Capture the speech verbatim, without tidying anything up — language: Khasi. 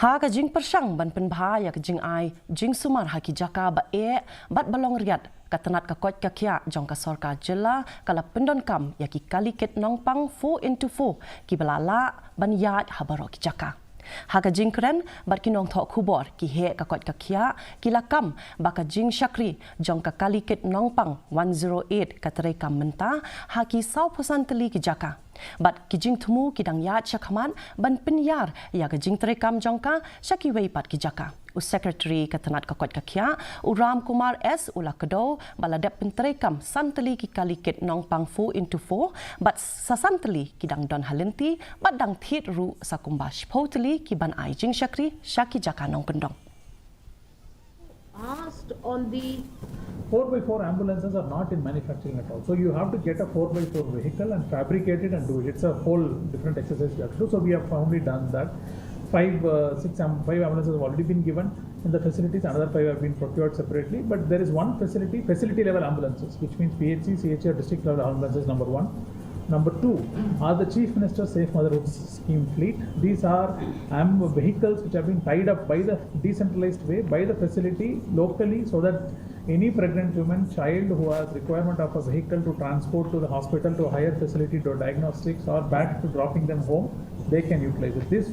Ha ka jingpyrshang ban pynbha ïa ka jingai jingsumar ha ki jaka ba eh bad ba long riat, ka tnat ka koit ka khiah jong ka sorkar jylla ka la pyndonkam ïa ki kali kit nongpang four into four ki ba la lah ban ïaid ha baroh ki jaka. Ha ka jingkren bad ki nongthoh khubor, ki heh ka koit ka khiah ki la kam ba ka jingshakri jong ka kali kit nongpang one zero eight ka treikam mynta ha ki sawphew san tylli ki jaka. Bad ki jingthmu ki dang ïaid shakhmat ban pynïar ïa ka jingtreikam jong ka sha kiwei pat ki jaka. U Secretary ka tnat ka koit ka khiah, u Ram Kumar S, u la kdew ba la dep pyntreikam san tylli ki kali kit nongpang four into four bad sa san tylli ki dang don ha lynti bad dang thied ruh sa kumba shiphew tylli ki ban ai jingshakri sha ki jaka nongkyndong. Asked on the four by four ambulances are not in manufacturing at all. So you have to get a four by four vehicle and fabricate it and do it. It's a whole different exercise you have to do. So we have only done that. Five, uh, six, am- five ambulances have already been given in the facilities. Another five have been procured separately. But there is one facility, facility level ambulances, which means P H C, C H C or district level ambulances, number one. Number two are the Chief Minister's Safe Motherhood Scheme fleet. These are um, vehicles which have been tied up by the decentralized way by the facility locally, so that any pregnant woman, child who has requirement of a vehicle to transport to the hospital, to a higher facility, to diagnostics, or back to dropping them home, they can utilize it. This